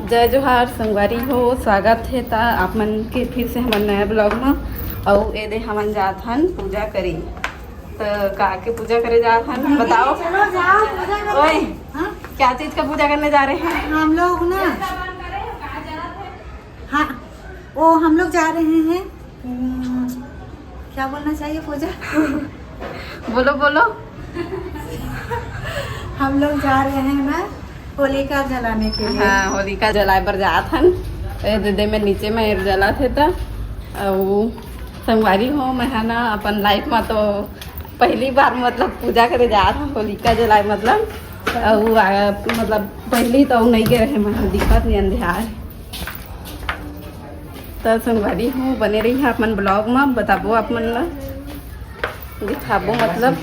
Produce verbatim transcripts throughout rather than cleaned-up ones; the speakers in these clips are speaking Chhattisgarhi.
जय जोहार संगवारी हो, स्वागत हे त आप मन के फिर से हमर नया ब्लॉग म। अउ एदे हमन जात हन पूजा करे। त का के पूजा करे जात हन, बताओ। चलो जाओ पूजा करो। ओए, हाँ? क्या चीज का पूजा करने जा रहे हैं? हम लोग ना, हाँ, वो हम लोग जा रहे हैं, हम्म, क्या बोलना चाहिए पूजा? बोलो, बोलो। हम लोग जा रहे हैं ना होलिका जलाने के लिए। हाँ, होलिका जलाए बर जात हन। ए दे, दे में नीचे में जलात हे त, अउ संगवारी हो, मैं हा ना अपन लाइफ में तो पहली बार मतलब पूजा करे जात हन, होलिका जलाए मतलब, अउ आ, मतलब पहली तो नहीं गए रहे, मैं हा दिखत नहीं अंधियार। त संगवारी हो, बने रही आप मन ब्लॉग में, बताबो आप मन ला, दिखाबो मतलब।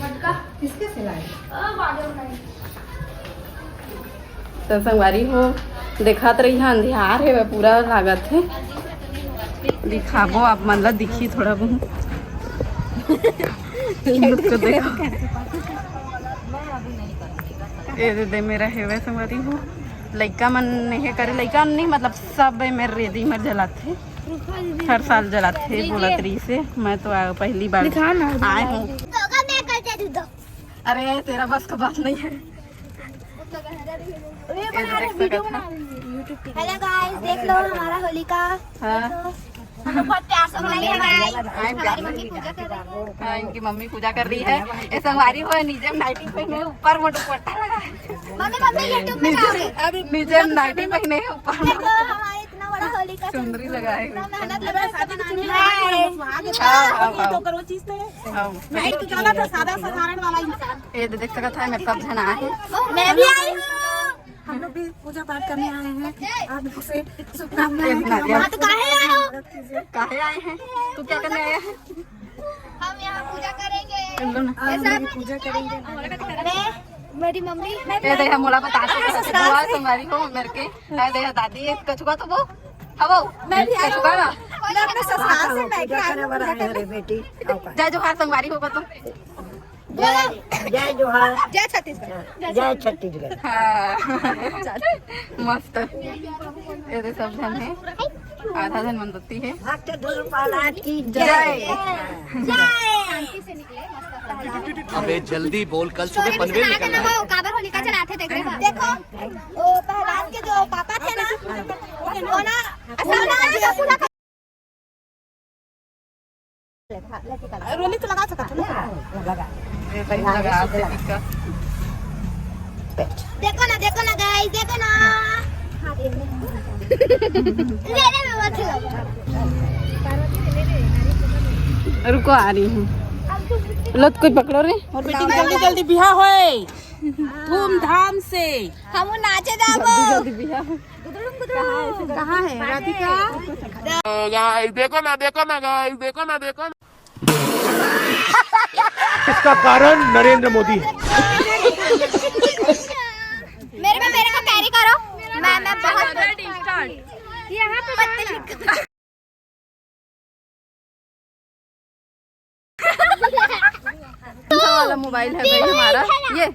मटका किसके सिलाए? त संगवारी हो, देखत रही, अंधियार हे पूरा लागत हे। दिखाबो आप मन ला, दिखी थोड़ा बहुत। लुक को देखो। ए दे, दे मेरा हेवे संगवारी हो, लइका मन नहीं करे, लइका मन नहीं मतलब सब ए मेर रेदी मर जलाथे। हर साल जलाथे बोलत रही से, मैं तो आ, पहली बार दिखा ना, आए हूँ। अरे तेरा बस का बात नहीं है। ये तो देख सकत है। हेलो गाइस, देख लो हमारा होलिका। हाँ। हम लोग बहुत प्यार से मनाई है गाइस। हमारी मम्मी पूजा कर रही है। हाँ, इनकी मम्मी पूजा कर रही है। ये संगवारी हो, नीचे में नाइटी पहने, ऊपर में दुपट्टा लगा है। मम्मी, मम्मी YouTube में नीचे, जाओगे। अभी नीचे में नाइटी पहने, ऊपर में। देखो, हमारे इतना बड़ा होलिका चुनरी लगाए हुए। इतना मेहनत लगा है इसको बनाने में। हाँ, हाँ, हाँ। तो करो चीज तो है। हाँ। मैं तो ज्यादा था सादा साधारण वाला इंसान। ये तो देख सकत है, मेरे सब झन आए हैं। मैं भी आई हूँ। हम लोग भी पूजा पाठ करने आए हैं। आप लोग से शुभकामनाएं। हाँ, तो काहे आए हो? काहे आए हैं? तू क्या करने आया है? हम यहाँ पूजा करेंगे। हम लोग पूजा करेंगे। मैं, मेरी मम्मी, ये देखा, मोला बता सकत है, बुआ संगवारी हो मेरे के। ये देखा, दादी, ये कछुआ तो वो, हाँ, वो, मैं भी आई कछुआ हूँ। ना। मैं अपने ससुराल से मैके आई हूँ पूजा करने। जय जोहार संगवारी हो, तो जय, जय जोहार। जय छत्तीसगढ़। जय छत्तीसगढ़। हाँ। मस्त। ये तो सब झन है, आधा झन मन तो है। भक्त गुरु प्रहलाद की जय। जय। अबे जल्दी बोल, कल सुबह पनवेल निकलना है। काबर होलिका जलाथे, देख रहे हो? देखो, वो प्रहलाद के जो पापा थे ना, वो ना, ऐसा ना, ऐसा पूरा रोली तो लगा सकत हो ना। ये सही लगा, आपसे दिक्कत। देखो ना, देखो ना गाइस, देखो ना। ले ले, मैं मत छुआ। रुको, आ रही हूँ। लो, कोई पकड़ो रे। और बेटी के जल्दी जल्दी बिहा होए, धूमधाम से। हम नाचे जाबो। जल्दी जल्दी बिहा। कहाँ है राधिका? गाइस, देखो ना, देखो ना गाइस, देखो ना, देखो ना। इसका कारण नरेंद्र मोदी है। मेरे को, मेरे को कैरी करो। मैं, मैं बहुत यहाँ पे पत्ते लिख वाला मोबाइल है भाई हमारा, ये।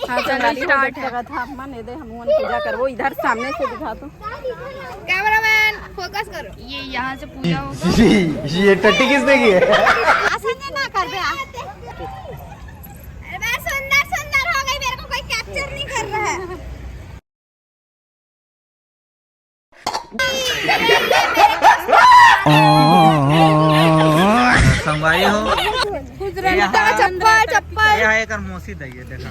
हाँ, चलो, स्टार्ट है। था अपना, नहीं दे, हम उन पूजा करबो इधर सामने से दिखा तो। कैमरामैन, फोकस करो। ये यहाँ से पूजा होगा। ये टट्टी किसने की है? आसन ना कर बे। अरे, मैं सुंदर, सुंदर हो गई, मेरे को कोई कैप्चर नहीं कर रहा है। संगवारी हो, चप्पल, चप्पल। यह एक मौसी दई है, देखा।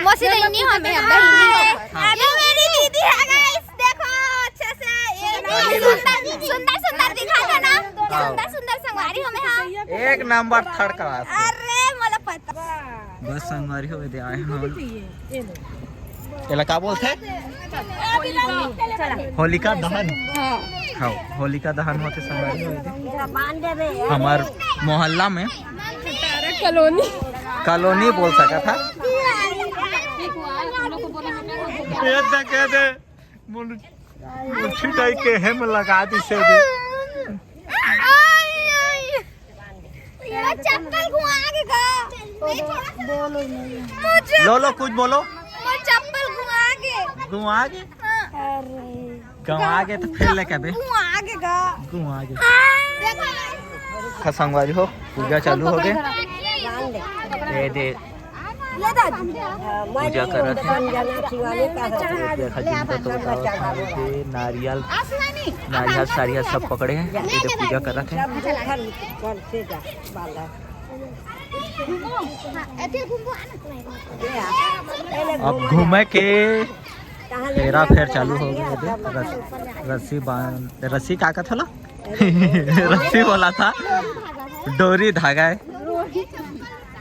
मौसी दई नहीं हो, मैं बहिनी हो। हाँ। ये मेरी दीदी है, गाइस, देखो अच्छे से। ये सुंदर, सुंदर, सुंदर दिखा था ना। हाँ। सुंदर, सुंदर संगवारी हो मैं, हाँ। एक नंबर थर्ड क्लास। अरे, मोला पता। बस संगवारी हो, दे आए हम। एला का बोलथे? होलिका दहन। हाँ। हाँ, होलिका दहन होथे संगवारी हो। हमार मोहल्ला में कॉलोनी। कॉलोनी बोल सकत हा। ये तो कह दे, मुन-, मुंठी डाई के हेम लगा दी से भी। मेरा चप्पल घुमा के गा। बोलो, बोलो नहीं। मुझे लो, लो, कुछ बोलो। वो चप्पल घुमा के। घुमा के? हाँ। अरे। घुमा के तो फिर लेके बे। घुमा के गा। घुमा के। देखो। खा संगवारी हो, पूजा चालू हो गए। ये दे। पूजा करत हे। ये देखा, जिनका तो बतावत हे, नारियल, नारियल, सारियल सब पकड़े हे, ये दे पूजा करत हे। अब घूमे के हेरा फेर चालू हो गए हे। रस, रस्सी बांध, रस्सी का कहत हला? रस्सी बोला था, डोरी धागा हे।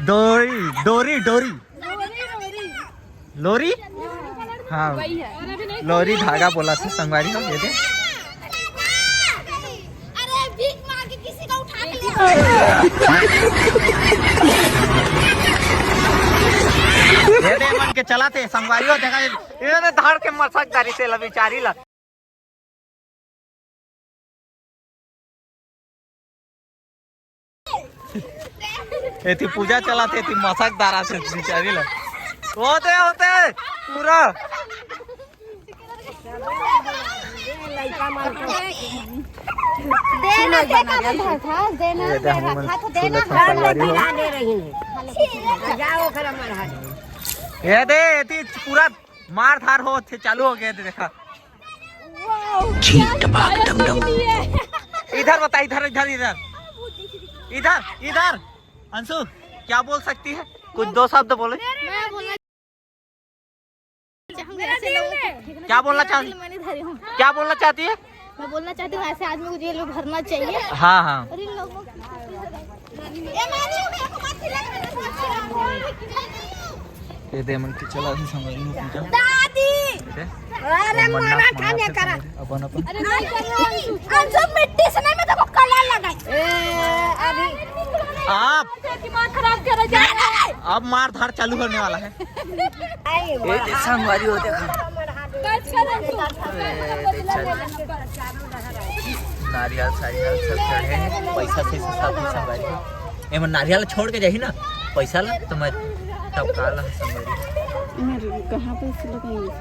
डोरी, डोरी, डोरी। लोरी? हाँ, लोरी धागा बोला था संगवारी हो, ये दे। अरे भीख मांग के किसी का उठा के ले। ये दे मन के चला थे संगवारी हो, देखा ये, ये दे धार के मसक दारी से लबी चारी ला। एती पूजा चलत हे, एती मसक दारा से बिचारी ला। होते, होते, पूरा। देना, देना, देना, देना, ये दे हमन तो देना, फूल देना। संगवारी हो। ये दे, एती पूरा मार धार होत हे, चालू हो गए, देखा। ठीक टपाक डम डम। इधर बता, इधर, इधर, इधर, इधर, इधर। अंशु, क्या बोल सकती है? कुछ दो शब्द बोले। मैं बोलना चाहूंगी ऐसे लोगों को। क्या बोलना चाहती? मैंने धरी हूँ। क्या बोलना चाहती है? मैं बोलना चाहती हूँ, ऐसे आदमी को जेल में भरना चाहिए। हाँ, हाँ। और इन लोगों को ये दे मन के चला ही संगवारी हो पूजा। दादी! ये दे। अरे ओम मन्ना मारा ठाने करा। अपन, अपन। अरे नहीं करो। अंशु, मिट्टी से नहीं, मैं तेरे को कलर लगाई। ए, अभी आप दिमाग खराब कर रहा है। अब मार धार चालू होने वाला है। ए, संगवारी हो, देखा। ए, देख, चल। नारियल सारियल सब चढ़े हैं, पैसा से सब संगवारी हो। एमन नारियल छोड़ के जाही ना, पैसा ला तो मैं टपका ला संगवारी। कहाँ पे से लगाएंगे?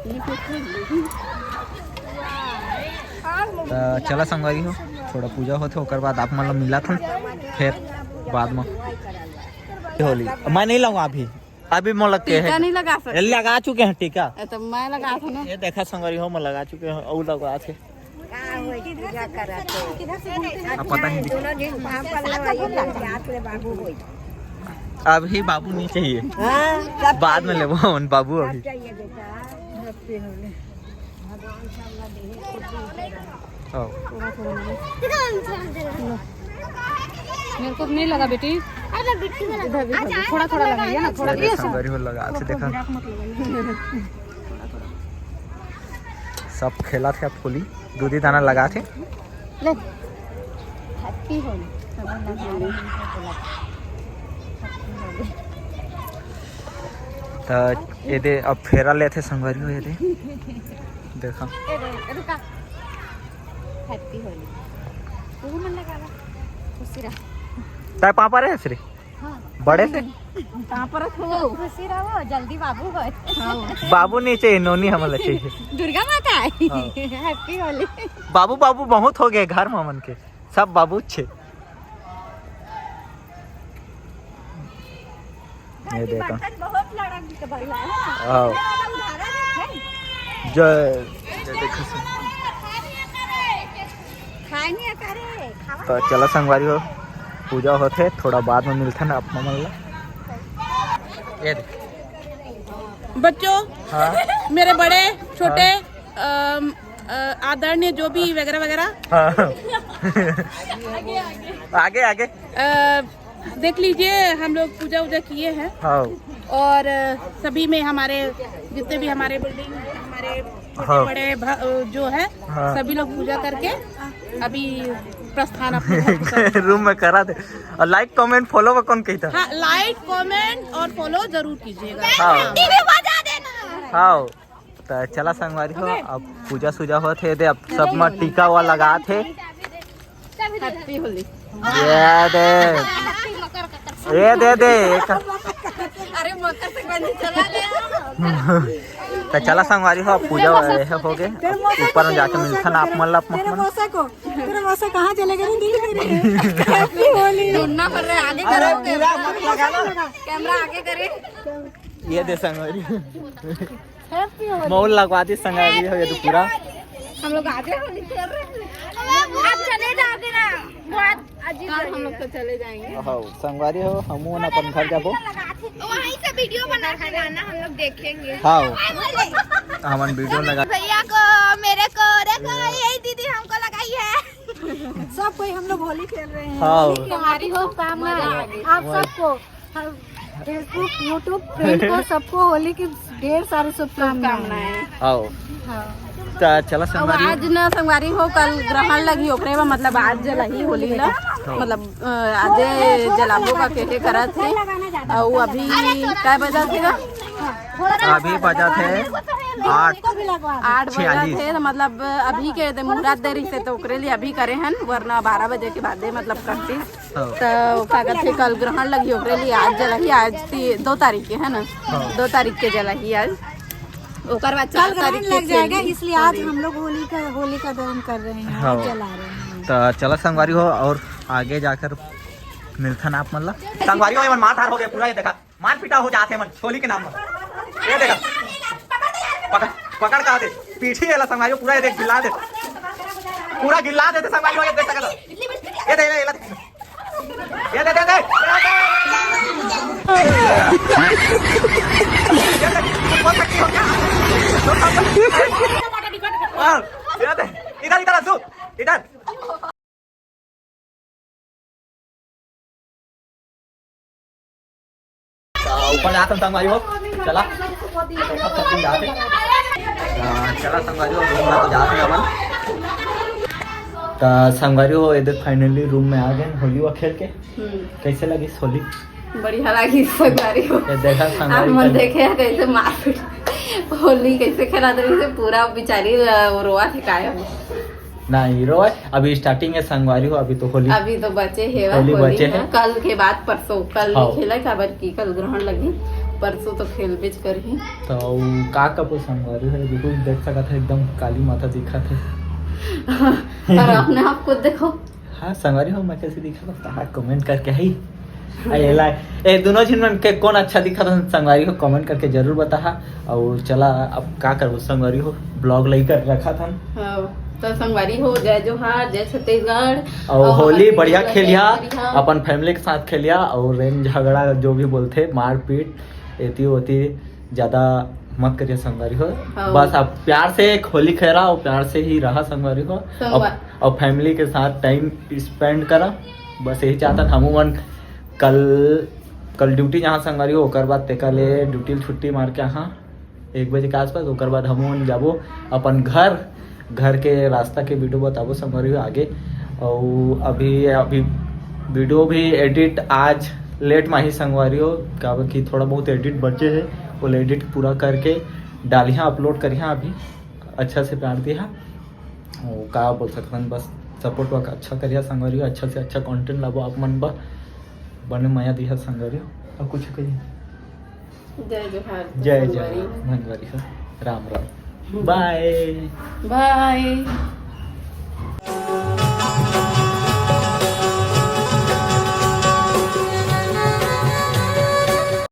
ये देखो। त चला संगवारी हो, थोड़ा पूजा होथे, ओकर बाद आप मन ला मिलत हन, फिर बाद में होली। मैं नहीं लगाऊँ अभी, अभी मोला के टीका है। नहीं लगा सकते। ये लगा चुके हैं टीका। ए, तो मैं लगा था ना। ये देखा संगवारी हो, मैं लगा चुके हैं, और लगा थे। का होई, पूजा करत हो। अब पता नहीं। दोनों दिन पाँव पर लो, ये लोग के हाथ में बाबू होई। अभी बाबू नहीं चाहिए। हाँ, सब बाद में चाहिए। लेबो हम बाबू सब अभी। चाहिए बेटा। आओ। मेरे को नहीं लगा बेटी। अरे बिट्टू में लगा। इधर, इधर, अच्छा, थोड़ा, थोड़ा लगाइए ना, थोड़ा। ये संगवारी हो लगा, अच्छा देखा। सब खेला थे फूली, दूधी दाना लगा थे। ले। हैप्पी होली। त ये दे अब फेरा लेथे संगवारी हो, ये दे। देखा। ए रे, रुका। हैप्पी होली। तू मन लगावा। खुशी रह। ताय पापा रहे श्री? हाँ। बड़े से? पापा रखो। खुशी रहो, जल्दी बाबू हो। हाँ। बाबू नहीं चाहिए, नोनी हमला चाहिए। दुर्गा माता है। हाँ। हैप्पी होली। बाबू, बाबू बहुत हो गए घर में मन के, सब बाबू छे। ये देखो। बर्तन बहुत लड़क के भरला है ना? आओ। उधारा है। जय, जय देखो से। खाए नहीं करे, खावा तो चला संगवारी हो, पूजा होथे, थोड़ा बाद में मिलथन आप मन ला। ये देखो। बच्चों, हाँ। मेरे बड़े, छोटे, हाँ। अम, अ, आदरणीय जो भी वगैरह वगैरह। हाँ। आगे, आगे। अ, देख लीजिए, हम लोग पूजा वूजा किए हैं। हाँ। और, अ, सभी में हमारे जितने भी हमारे बिल्डिंग, हमारे छोटे हाँ। बड़े भ-, अ, जो है, हाँ। सभी लोग पूजा करके अभी प्रस्थान अपने घर को कर- रूम में करा दे। और लाइक, कमेंट, फॉलो का कौन कहता? हाँ, लाइक, कमेंट और फॉलो जरूर कीजिएगा। हाँ। घंटी भी बजा देना। हाँ। त चला संगवारी हो, अब पूजा सूजा होत हे, दे अब सब में टीका वा लगात हे। हैप्पी होली। ये दे, ये दे दे एक। अरे मकर संक्रांति चला ले। तो चला संगवारी हो, पूजा हो गे, ऊपर में जाके मिलथन आप मन ला, आप मन। तेरे मौसा कहाँ चले गए? दिल्ली में। Happy होली। ढूंढना पड़ रहा है, आगे करो। कैमरा आगे करे। ये दे संगवारी। Happy होली। मौल लगवा दी संगवारी हो, ये तो पूरा। हम लोग आधे होली खेल रहे हैं। आप चले जाओगे ना, बहुत अजीब कल हम लोग तो चले जाएंगे। हाँ, संगवारी हो, हम उन अपन घर जाबो। वहीं से वीडियो बना के लाना, हम लोग देखेंगे। हाँ, हमन वीडियो लगा। भैया को, मेरे को, देखो यही दीदी हमको लगाई है। सब कोई हम लोग होली खेल रहे हैं। हाँ। होली की हार्दिक शुभकामनाएं आप सबको। Facebook, YouTube friend को, सबको होली की ढेर सारी शुभकामनाएं। आओ। हाँ। त चला अब संगवारी। आज ना संगवारी हो, कल ग्रहण लगी, ओकरे बा, मतलब आज जलाही होली ला। हाँ। मतलब, अ, आजे जलाबो का केहे करत हे। अउ अभी काय बजत हे ना? अभी बजत हे आठ आठ बजत छियालीस। हे, तो मतलब अभी के दे मुहूर्त दे रही थे, तो ओकरे लिए अभी करे हन, वरना बारह बजे के बाद मतलब करती। हाँ। तो का कहते, कल ग्रहण लगी, ओकरे लिए आज जलाही, आज ती-, दो तारीख के है ना? हाँ। दो तारीख के जलाही आज, ओकर बाद चार कल ग्रहण तारीख के लग जाएगा, खेली। इसलिए आज हम लोग होली का, होली का दहन कर रहे हैं, हाँ। जला रहे हैं। तो चला संगवारी हो, और आगे जाकर मिलथन आप मन ला। संगवारी हो, एमन मारधार हो गए पूरा, ये देखा, मारपीटा हो जाते मन होली के नाम पर। ये देखा, पकड़, पकड़ का दे, पीठी एला संगवारी हो, पूरा ये देख, गिल्ला दे, पूरा गिल्ला देते संगवारी हो, ये देख सकत हो। ये दे, ये दे, ये दे। ये दे, दे, दे। ये दे, बहुत शक्ति हो गया। हाँ, ये दे, इधर, इधर, असु, इधर। ऊपर जात हन संगवारी हो, चला। हाँ, चला संगवारी हो, room में तो जात हन अपन। त संगवारी हो, इधर finally room में आ गए होली वा खेल के। हम्म। कैसे लगी होली? बढ़िया लगी संगवारी हो। ये देखा संगवारी आप मन का देखे हैं कैसे मारपीट, होली कैसे खेला था, पूरा बेचारी, अ, वो रोआ थे कायम। नहीं रो, अभी starting है संगवारी हो, अभी तो होली, अभी तो बचे हे वा, होली होली बचे हे। कल के बाद परसों, कल हाँ। खेला काबर की कल ग्रहण लगी, परसों तो खेलबेच करही। तो उ का कपो संगवारी हो, बिल्कुल देख सकत है एकदम काली माता दिखत है। और अपने आप को देखो। हाँ संगवारी हो, मैं कैसे दिखत हूँ, कहा comment करके है। अरे ला, ए दोनों झिन मन के कौन अच्छा दिखत है संगवारी हो, comment करके जरूर बताहा। और चला अब का करबो संगवारी हो, vlog लेकर रखा था। हाँ, तो संगवारी हो, जय जोहार, जय छत्तीसगढ़। और और होली हमारे बढ़िया खेलिया, खेलिया। अपन family के साथ खेलिया और रेन झगड़ा जो भी बोलते, मारपीट, एती ओती ज्यादा मत करिया संगवारी हो। हाँ। बस आप प्यार से एक होली खेला और प्यार से ही रहा संगवारी हो। संगवा- और, और family के साथ time spend करा, बस यही चाहता था। हमू मन कल, कल duty जहाँ संगवारी हो, ओकर बाद तेकर ले duty ले छुट्टी मार के, हाँ, एक बजे के आसपास, ओकर बाद हमू मन जाबो अपन घर। घर के रास्ता के video बताबो संगवारी हो आगे। और अभी, अभी video भी edit आज late में ही संगवारी हो, काबर कि थोड़ा बहुत edit बचे है, वो edit पूरा करके डालिहा, upload करिहा अभी। अच्छा से प्यार दिहा, वो का बोल सकथन, बस support work अच्छा करिहा संगवारी हो, अच्छा से अच्छा content लाबो आप मन बर, बने मया दिहा संगवारी हो। और कुछ कहिए? जय जोहार, जय संगवारी। जोहार, संगवारी हो। राम राम। Bye। Bye।